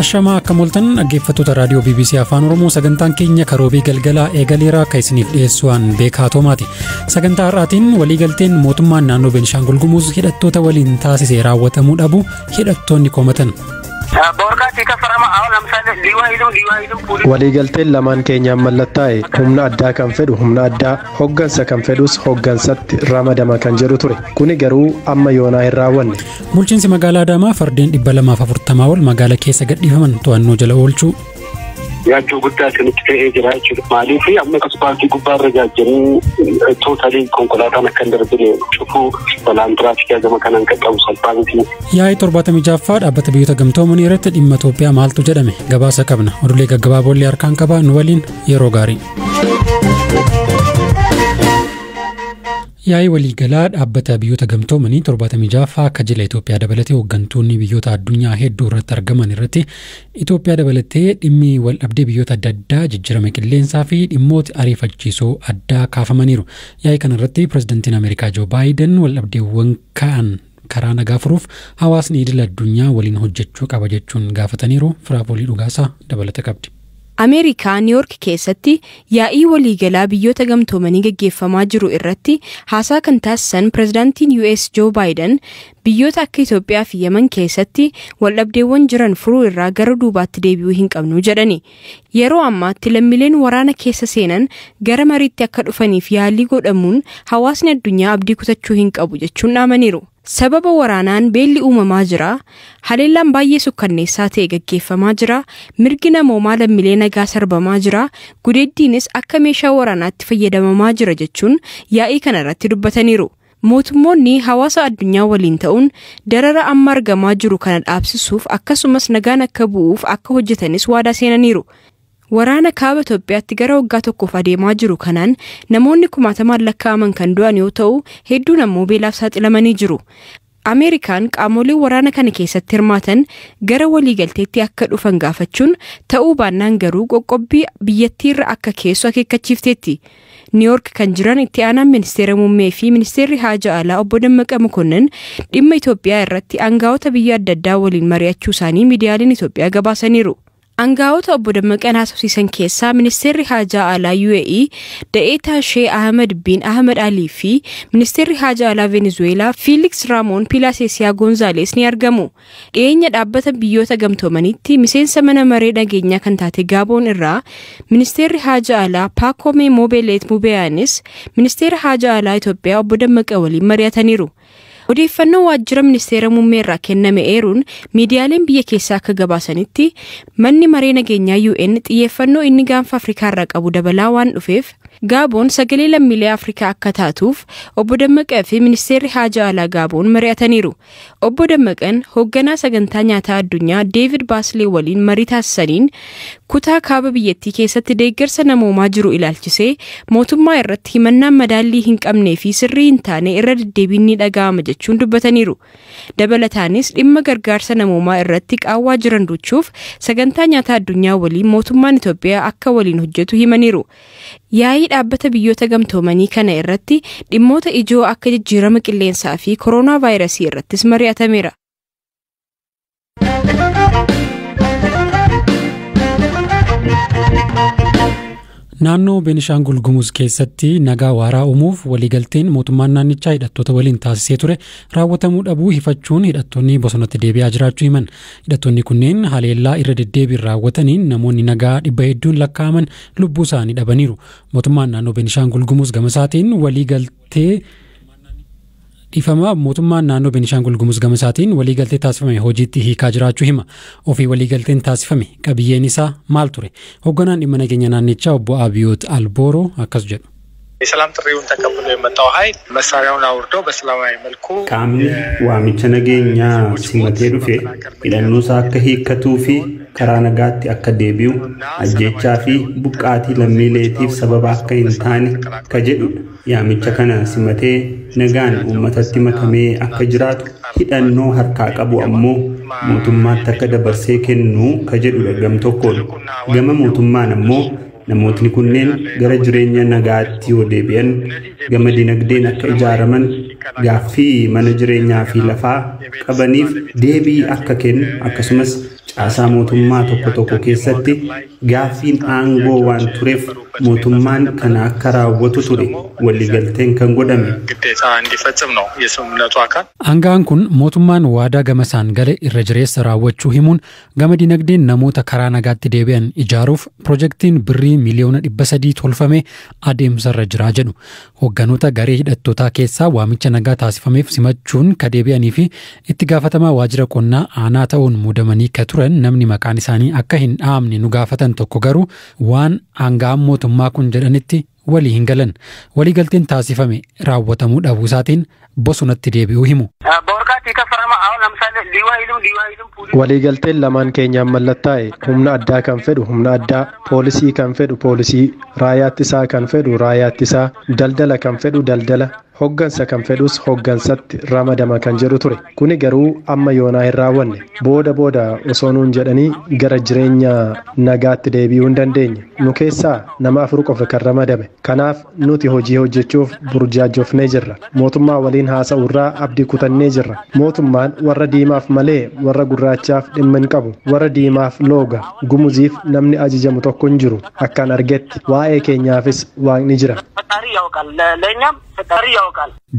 Ashamaa akka mooltan dhaggeeffattoota raadiyoo BBC Afaan Oromoo, sagantaan keenya karoobii galgalaa eegaleeraa akka isiniif dhiyeessu waan beekaa toomaati. Sagantaa har'aatiin waliigalteen mootummaan naannoo Beenishaangul Gumuz hidhattoota waliin taasise raawwatamuu dhabu hidhattoonni komatan. Waliigalteen lamaan keenyaan mallattaa'e humna addaa kan fedhu humna addaa, hoggansa kan fedhus hoggansatti ramadama kan jedhu ture. Kuni garuu amma yoonaa hin raawwanne. Bulchiinsi magaalaa Adaamaa fardeen 240 ol magaala keessa gadhiifaman to'annoo jala oolchuu. Yaaddoo guddaa isinitti ta'ee jira jechuudha. Maaliif amma asfaaltii gubbaarra jaajjanii tootalii konkolaataan akka hin darbine cufuu, balaan tiraafikaa gama kanaan qaqqabu salphaa miti. Yaa'ii 76ffaa dhaabbata biyyoota gamtoomanii irratti dhimma Itoophiyaa maaltu jedhame gabaasa qabna. Oduulee gaggabaaboollee harkaan qabaa, nu waliin yeroo gaarii. Yaa'ii waliigalaa dhaabbata biyyoota gamtoomanii 76ffaa akka jila Itoophiyaa dabalatee hooggantoonni biyyoota addunyaa hedduu irratti argaman irratti Itoophiyaa dabalatee dhimmi wal dhabdee biyyoota adda addaa, jijjiirama qilleensaa fi dhimmoota ariifachiisoo addaa kaafamaniiru. Yaa'ii kana irratti pirezidantiin Ameerikaa Joo Baayiden wal dhabdeewwan ka'an karaa nagaa furuuf hawaasni idil addunyaa waliin hojjechuu qaba jechuun gaafataniiru. Firaafoolii Dhugaasaa dabalata qabdi. Ameerikaa Niiyork keessatti yaa'ii waliigalaa biyyoota gamtoomanii gaggeeffamaa jiru irratti haasaa kan taasisan pirezidaantiin US Joo Baayiden biyyoota akka Itoophiyaa fi Yemen keessatti waldhabdeewwan jiran furuu irraa gara duubaatti deebi'uu hin qabnu jedhani. Yeroo ammaatti lammiileen waraana keessa seenan gara mariitti akka dhufaniif yaalii godhamuun hawaasni addunyaa abdii kutachuu hin qabu jechuun dhaamaniiru. Sababa waraanaan beelli uumamaa jira, haleellaan baay'ee sukkanneessaa ta'e gaggeeffamaa jira, mirgi namoomaa lammiilee nagaa sarbamaa jira, gudeeddiinis akka meeshaa waraanaatti fayyadamamaa jira jechuun yaa'ii kana irratti dubbataniiru. Mootummoonni hawaasa addunyaa waliin ta'uun darara amma argamaa jiru kana dhaabsisuuf akkasumas nagaan akka bu'uuf akka hojjetanis waadaa seenaniiru. Waraana kaaba Itoophiyaatti gara waggaa tokkoof adeemaa jiru kanaan namoonni kumaatamaan lakkaa'aman kan du'an yoo ta'u, hedduun ammoo beelaaf saaxilamanii jiru. Ameerikaan qaamolee waraana kana keessatti hirmaatan gara waliigalteetti akka dhufan gaafachuun ta'uu baannaan garuu qoqqobbii biyyattiirra akka keessu akeekkachiifteetti. Niiyork kan jiran itti aanaan ministeera muummee fi ministeerri haja alaa obbo Dammaqa Mokonnin dhimma Itoophiyaa irratti aangaa'ota biyya adda addaa waliin mari'achuu isaanii miidiyaaleen Itoophiyaa gabaasaniiru. Aangaa'ota obbo Dammaqaan haasofsiisan keessaa ministeerri haajaa alaa UAE Da'eetaa Shee Ahmed bin Ahmed Alii fi ministeerri haajaa alaa Venezuelaa Fiiliks Raamoon Pilaasesiyaa Gonzaales ni argamu. Dhiyeenya dhaabbata biyyoota gamtoomanitti miseensa mana maree nageenyaa kan taate Gaaboon irraa ministeerri haajaa alaa Paakome Mobelet Mubeyaanis ministeera haajaa alaa Itoophiyaa obbo Dammaqa waliin mari'ataniiru. Odeeffannoo waajjira ministeera muummee irraa kenname eeruun miidiyaaleen biyya keessaa akka gabaasanitti, manni maree nageenyaa UN xiyyeeffannoo inni gaanfa Afrikaa irraa qabu dabalaa waan dhufeef Gaaboon sagalee lammiilee Afrikaa akka taatuuf obbo Dammaqaa fi ministeerri haajaa alaa Gaaboon mari'ataniiru. Obbo Dammaqaan hoogganaa sagantaa nyaataa addunyaa Deevid Baaslee waliin marii taasisaniin kutaa kaaba biyyattii keessatti deeggarsa namoomaa jiru ilaalchisee mootummaa irratti himannaan madaallii hin qabnee fi sirrii hin taane irra deddeebiin ni dhaga'ama jechuun dubbataniiru. Dabalataanis dhimma gargaarsa namoomaa irratti qaawwaa jiran duuchuuf sagantaa nyaataa addunyaa waliin mootummaan Itoophiyaa akka waliin hojjetu himaniiru. Yaa'ii dhaabbata biyyoota gamtoomanii kana irratti dhimmoota ijoo akka jijjiirama qilleensaa fi kooroonaa vaayirasii irrattis mari'atameera. Naannoo Beenishaangul Gumuz keessatti nagaa waaraa uumuuf waliigalteen mootummaan naannichaa hidhattoota waliin taasisee ture raawwatamuu dhabuu hifachuun hidhattoonni bosonatti deebi'aa jiraachuu himan. Hidhattoonni kunneen haleellaa irra deddeebiin raawwataniin namoonni nagaa dhibba hedduun lakkaa'aman lubbuu isaanii dhabaniiru. Mootummaan naannoo Beenishaangul Gumuz gama isaatiin waliigaltee dhiifama mootummaan naannoo Beenishaangul Gumuz gama isaatiin waliigaltee taasifame hojiitti hiikaa jiraachuu hima. Ofii waliigalteen taasifame qabiyyeen isaa maal ture? Hoogganaan dhimma nageenya naannichaa obbo Abiyoot Albooroo akkas jedhu. የሰላም ጥሪውን ተቀብሎ የመጣው ኃይል መሳሪያውን አውርዶ በሰላማዊ መልኩ Qaamni waamicha nageenyaa simatee dhufe hidhannoo isaa akka hiikkatuu fi karaa nagaatti akka deebi'u, ajjechaa fi buqqaatii lammiileetiif sababa akka hin taane ka jedhudha. Yaamicha kana simatee nagaan uummatatti makamee akka jiraatu, hidhannoo harkaa qabu ammoo mootummaatti akka dabarsee kennu ka jedhudha gam tokkoon. Gama mootummaan ammoo namootni kunneen gara jireenya nagaatti yoo deebi'an gama dinagdeen akka ijaaraman, gaaffii mana jireenyaa fi lafaa qabaniif deebii akka kennu, akkasumas caasaa mootummaa tokko tokko keessatti gaaffiin aangoo waan tureef mootummaan kana akka raawwatu ture waliigalteen kan godhame. ግዴታ እንዲፈጽም ነው የስምምነቱ አካል። Aanga'aan kun mootummaan waadaa gama isaan gale irra jireessa raawwachuu himuun, gama dinagdeen namoota karaa nagaatti deebi'an ijaaruuf pirojektiin birrii miliyoona 300 tolfame adeemsarra jira jedhu. Hoogganoota garee hidhattootaa keessaa waamicha nagaa taasifameef simachuun ka deebi'anii fi itti gaafatamaa waajjira qonnaa aanaa ta'uun muudamanii ka turan namni maqaan isaanii akka hin dhaamne nu gaafatan tokko garuu waan aanga'aan mootummaa kun jedhanitti walii hin galan. Waliigalteen taasifame raawwatamuu dhabuu isaatiin bosonatti deebi'uu himu. Waliigalteen lamaan keenyaan mallattaa'e humna addaa kan fedhu humna addaa, poolisii kan fedhu poolisii, raayyaa ittisaa kan fedhu raayyaa ittisaa, daldala kan fedhu daldala, hoggansa kan fedhus hoggansatti ramadama kan jedhu ture. Kuni garuu amma yoonaa hin raawwanne. Booda booda osoo nuun jedhanii gara jireenya nagaatti deebi'uu hin dandeenye. Nu keessaa nama afur qofa kan ramadame. Kanaaf nuti hojii hojjechuuf burjaajofnee jirra. Mootummaa waliin haasa'urraa abdii kutannee jirra. Mootummaan warra diimaaf malee warra gurraachaaf dhimma hin qabu. Warra diimaaf looga. Gumuziif namni ajajamu tokko hin jiru. Akkaan argetti waa'ee keenyaafis Waaqni jira.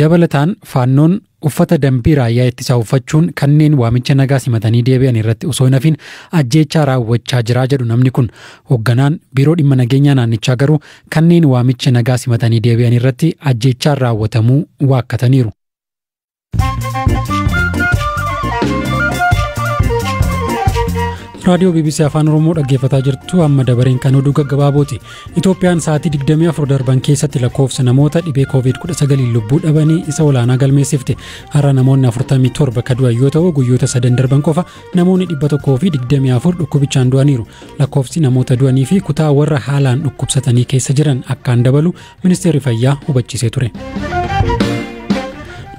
Dabalataan Faannoon uffata dambii raayyaa ittisaa uffachuun kanneen waamicha nagaa simatanii deebi'an irratti osoo hin hafin ajjeechaa raawwachaa jiraa jedhu namni kun. Hoogganaan biiroo dhimma nageenyaa naannichaa garuu kanneen waamicha nagaa simatanii deebi'an irratti ajjeechaan raawwatamuu waakkataniiru. Raadiyoo BBC Afaan Oromoo dhaggeeffataa jirtu. Amma dabareen kan oduu gaggabaabooti. Itoophiyaan sa'aatii 24 darban keessatti lakkoofsa namoota dhibee COVID-19 lubbuu dhabanii isa olaanaa galmeessifte. Har'a namoonni 47 ka du'an yoo ta'u, guyyoota sadan darban qofa namoonni 124 dhukkubichaan du'aniiru. Lakkoofsi namoota du'anii fi kutaa warra haalaan dhukkubsatanii keessa jiran akkaan dabalu ministeerri fayyaa hubachiisee ture.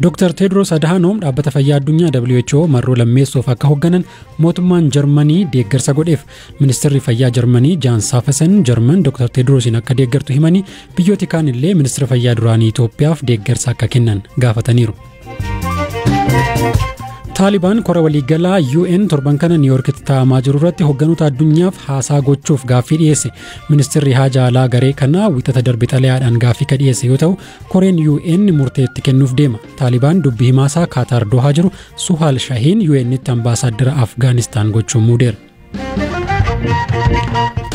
Dr. Tedros Adhanom dhaabbata fayyaa addunyaa WHO marroo lammeessoof akka hoogganan mootummaan Jarmanii deeggarsa godheef. Ministeerri fayyaa Jarmanii Jaan Saafasan Jarman Dr. Tedrosiin akka deeggartu himanii, biyyooti kaan illee ministeera fayyaa duraanii Itoophiyaaf deeggarsa akka kennan gaafataniiru. Taalibaan kora waliigalaa UN torban kana Niiyorkitti taa'amaa jiru irratti hogganoota addunyaaf haasaa gochuuf gaaffii dhiyeesse. Ministeerri haja alaa garee kanaa Wixata darbe xalayaadhaan gaaffii ka dhiyeesse yoo ta'u, koreen UN murteetti kennuuf deema. Taalibaan dubbii himaasaa Kaataar Dohaa jiru Suhaal Shahiin UN'tti ambaasaaddara Afgaanistaan gochuun muudeera.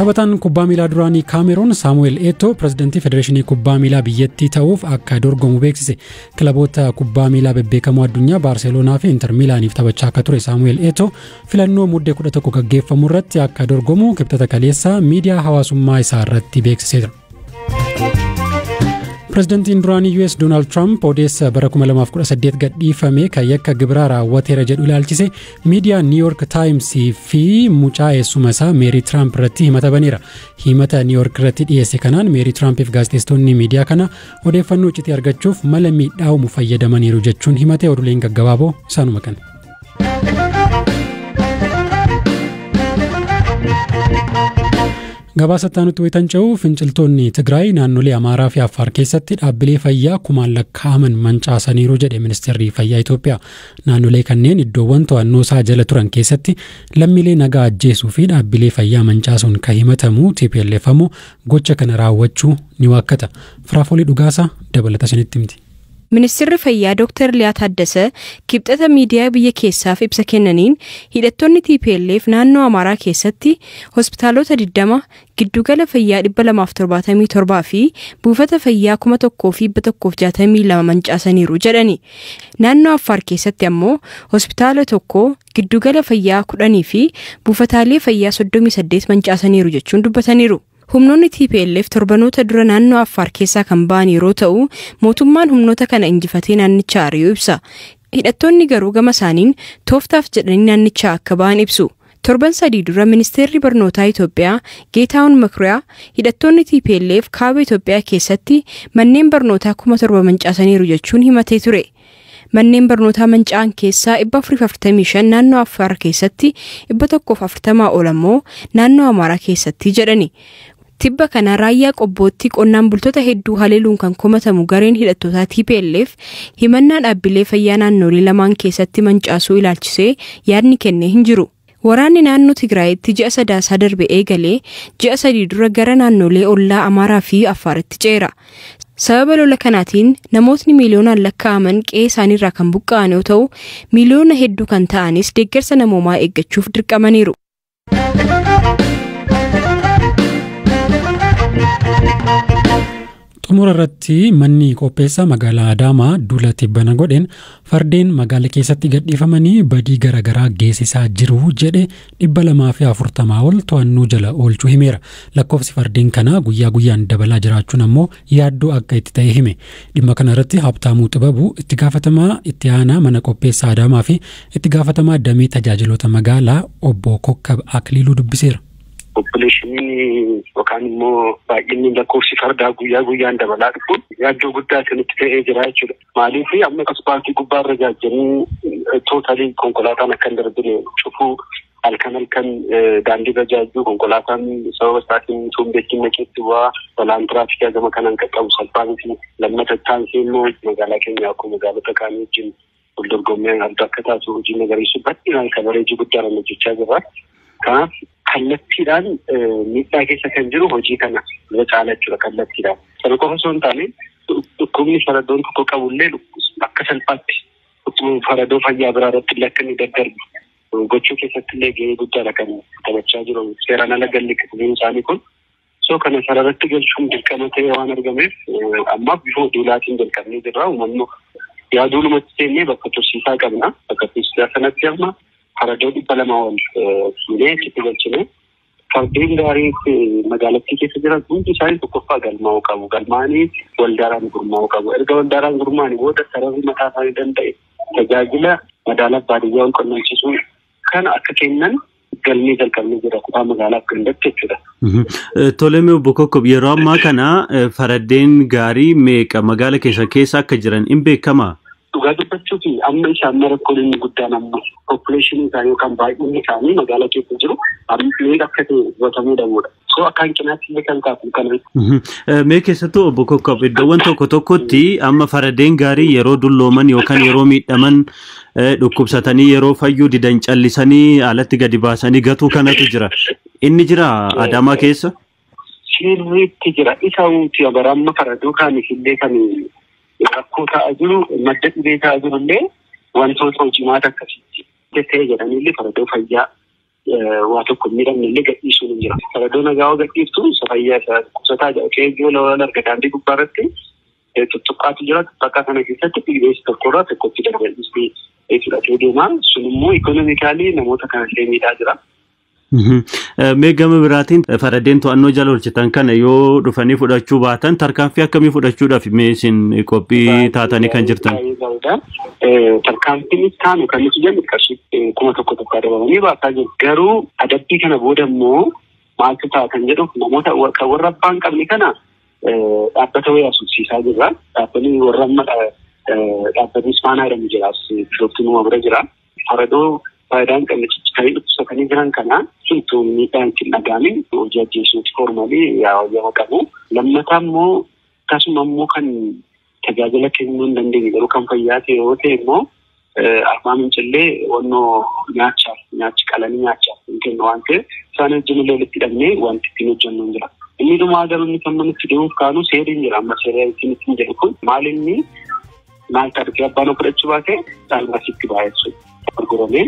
Taphataan kubbaa miilaa duraanii Kaameroon Saamu'eel Eetoo pirezidantii federeeshinii kubbaa miilaa biyyattii ta'uuf akka dorgomu beeksise. Kilaboota kubbaa miilaa bebbeekamoo addunyaa Baarseloonaa fi Inter Miilaaniif taphachaa akka ture Saamu'eel Eetoo filannoo Muddee 11 gaggeeffamu irratti akka dorgomu Kibxata kaleessaa miidiyaa hawaasummaa isaa irratti beeksiseera. Pirezidantiin duraanii US Doonaald Tiraamp odeessa bara 2018 gadhiifame kan yakka gibiraa raawwateera jedhu ilaalchise miidiyaa New York Times fi mucaa eessuma isaa Meerii Tiraamp irratti himata baneera. Himata New York irratti dhiyeesse kanaan Meerii Tiraampiif gaazexeessitoonni miidiyaa kana odeeffannoo iccitii argachuuf mala miidhaa uumu fayyadamaniiru jechuun himate. Oduuleen gaggabaaboo isaanuma kana. Gabaasa itti wayitan ce'u, finciltoonni Tigraay naannolee Amaaraa fi Affaar keessatti dhaabbilee fayyaa kumaan lakkaa'aman mancaasaniiru jedhe ministeerri fayyaa Itoophiyaa. Naannolee kanneen iddoowwan to'annoo isaa jala turan keessatti lammiilee nagaa ajjeesuu fi dhaabbilee fayyaa mancaasuun kan himatamu TPLF ammoo gocha kana raawwachuu ni waakkata. Firaafolii Dhugaasaa dabalata isinitti himti. Ministeerri Fayyaa Dr. Liyaa Taaddasee Kibxata miidiyaa biyya keessaaf ibsa kennaniin, hidhattoonni TPLF naannoo Amaaraa keessatti hospitaalota 20, giddugala fayyaa 277 fi buufata fayyaa 1162 mancaasaniiru jedhani. Naannoo Affaar keessatti ammoo hospitaala tokko, giddugala fayyaa 10 fi buufataalee fayyaa 38 mancaasaniiru jechuun dubbataniiru. Humnoonni TPLF torbanoota dura naannoo Affaar keessaa kan ba'an yeroo ta'u, mootummaan humnoota kana injifatee naannicha ari'uu ibsa. Hidhattoonni garuu gama isaaniin tooftaaf jedhanii naannichaa akka ba'an ibsu. Torban 3 dura ministeerri barnootaa Itoophiyaa Geetahuun Makuriyaa hidhattoonni TPLF kaaba Itoophiyaa keessatti manneen barnootaa 7,000 mancaasaniiru jechuun himatee ture. Manneen barnootaa manca'an keessaa 445 naannoo Affaar keessatti, 140 ol ammoo naannoo Amaaraa keessatti jedhani. Tibba kana Raayyaa Qobbootti qonnaan bultoota hedduu haleeluun kan komatamu gareen hidhattootaa TPLF himannaa dhaabbilee fayyaa naannolee lamaan keessatti mancaasuu ilaalchisee yaadni kenne hin jiru. Waraanni naannoo Tigraayitti ji'a Sadaasaa darbe eegalee ji'a 3 dura gara naannolee ollaa Amaaraa fi Affaaritti ceera. Sababa lola kanaatiin namootni miiliyoonaan lakkaa'aman qe'ee isaaniirraa kan buqqa'an yoo ta'u, miiliyoona hedduu kan ta'anis deeggarsa namoomaa eeggachuuf dirqamaniiru. Xumura irratti manni qopheessaa magaalaa Adaamaa duula tibbana godheen fardeen magaala keessatti gadhiifamanii badii garaagaraa geessisaa jiru jedhe 240 ol to'annoo jala oolchuu himeera. Lakkoofsi fardeen kanaa guyyaa guyyaan dabalaa jiraachuun ammoo yaaddoo akka itti ta'e hime. Dhimma kana irratti Habtaamuu Xibabuu, itti gaafatamaa itti aanaa mana qopheessaa Adaamaa fi itti gaafatamaa damee tajaajiloota magaalaa obbo Kokkab Akiliiluu dubbiseera. Population yookaan immoo baay'inni lakkoofsi fardaa guyyaa guyyaan dabalaa dhufuun yaaddoo guddaa nutti ta'ee jira jechuudha. Maaliif amma asfaaltii gubbaarra jaajjanii tootaalii konkolaataan akka hin darbine cufuu, halkan halkan daandiirra jaajjuu, konkolaataan sababa isaatiin utuu hin beekin naqeetti bu'aa, balaan tiraafikaa gama kanaan qaqqabu salphaa miti. Lammata taansii immoo magaalaa keenya akkuma magaalota kaanii wajjin wal dorgommii adda akka taatu hojii magariisuu bal'inaan kabareejii guddaadhaan hojjechaa jirra. Kanaaf kallattiidhaan miidhaa keessa kan jiru hojii kana irra caala jechuudha kallattiidhaan. Sana qofa osoo hin taane dhukkubni faradoon tokko qabullee akka salphaatti dhukkuba faradoo fayyaa biraa irratti illee akka inni daddarbu gochuu keessatti illee gahee guddaadha kan taphachaa jiru. Seeraan ala galli qabuun isaanii kun soo kana sararratti galchuun dirqama ta'ee waan argameef ammaaf bifa duulaatiin jalqabnee jirra. Uummanni yaaduulumatti seennee bakka tursiisaa qabna. Bakka tursiisaa sanatti amma faradoo 200 ol fuunee achitti galchine. Fardeen gaarii magaalattii keessa jiran hundi isaanii tokkoffaa galmaa'uu qabu. Galmaa'anii waldaaraan gurmaa'uu qabu. Erga waldaaraan gurmaa'anii booda sararri mataa isaanii danda'e tajaajila magaalaa baadiyyaa wal qunnamsiisuu kana akka kennan galmee jalqabnee jira kutaa magaalaa gandatti jechuudha. Tolemee obbo Kokkob, yeroo ammaa kana fardeen gaarii meeqa magaala keessa akka jiran hin beekamaa? Dhugaa dubbachuuf amma isaan rakkoon inni guddaan amma population isaanii yookaan baay'inni isaanii magaalaa keessa jiru meeqa akka ta'e hubatamuu dhabuudha. So akka hanqinaatti illee kan kaasu kana. Mee keessattuu obbo Kokkob, iddoowwan tokko tokkotti amma fardeen gaarii yeroo dullooman yookaan yeroo miidhaman dhukkubsatanii yeroo fayyuu didan callisanii alatti gadi baasanii gatuu kanatu jira. Inni jira Adaamaa keessa? Sirriitti jira. Isa wuuti bara amma faradoo kaanis illee kan rakkoo ta'aa jiru, madda dhibee ta'aa jiru illee wantoota hojimaata akkasitti ta'e jedhanii illee faradoo fayyaa waa tokko hin miidhamne illee gadhiisuun hin jira. Faradoo nagaa yoo gadhiiftu isa fayyaa isa dhukkubsataa jedhu keejjoo lola arga daandii gubbaa irratti tuttuqqaatu jira. Tuttuqqaa kana keessatti dhibeessi tokkorraa tokkotti darba fudhatee deema. Sun immoo ikoonoomikaalii namoota kana illee miidhaa jira. Mee gama biraatiin fardeen to'annoo jala oolchitan kana yoo dhufanii fudhachuu baatan tarkaanfii akkamii fudhachuudhaaf mee isin qophii taatanii kan jirtan? Tarkaanfiin taanu kan nuti jennu qarshii 1000 adabamanii baasaa jiru. Garuu adabbii kana booda immoo maaltu ta'a kan jedhu namoota warra abbaa hin qabne kana dhaabbata wayii asuufsiisaa jirra. Dhaabbanni warra amma dhaabbatni Ispaanaa jedhamu jira. Bishooftuu bira jira. Faradoo faayidaa hin qabne ciccitanii dhukkubsatanii jiran kana suntuu miidhaan ittiin dhaga'amin hojii ajjeesuuti formalii yaa'u qabu. Lammataa immoo akkasuma immoo kan tajaajila kennuu hin dandeenye garuu kan fayyaa ta'e yoo ta'e immoo Arbaa Mincillee wannoo nyaachaaf nyaachi qalanii nyaachaaf hin kennu waan ta'eef isaan wajjin illee walitti hidhamnee wanti ittiin hojjennu hin jira. Inni dhumaa garuu inni kan nutti deemuuf kaanu seerri hin jira. Amma seera ittiin ittiin jedhu kun maal inni maal ta'a abbaan fudhachuu baate caalmaasitti baay'ee gurguramee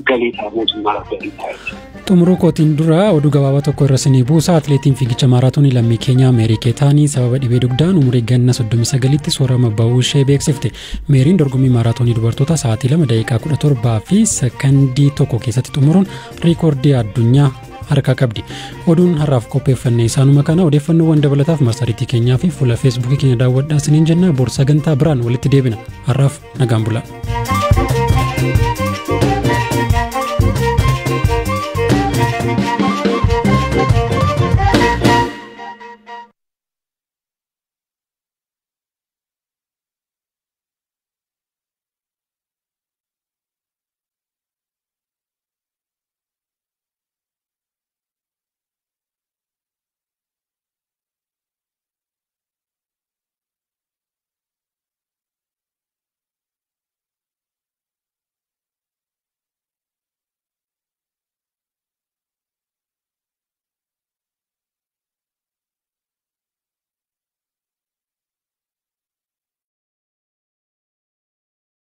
galii isaa mootummaadhaaf galii ta'a jechuudha. Xumuruu kootiin dura oduu gabaabaa tokko irra isinii buusa. Atileetiin fiigicha maaraatoonii lammii Keenyaa Meerii Keetaanii sababa dhibee dugdaan umurii ganna 39tti soorama bahuu ishee beeksifte. Meeriin dorgommii maaraatoonii dubartoota sa'aatii 2:17 fi sekondii 1 keessatti xumuruun riikoordii addunyaa harkaa qabdi. Oduun har'aaf qopheeffanne isaanuma kana. Odeeffannoowwan dabalataaf marsariitii keenyaa fi fuula feesbuukii keenya daawwadhaa isiniin jenna. Bor sagantaa biraan walitti deebina. Har'aaf nagaan bulaa.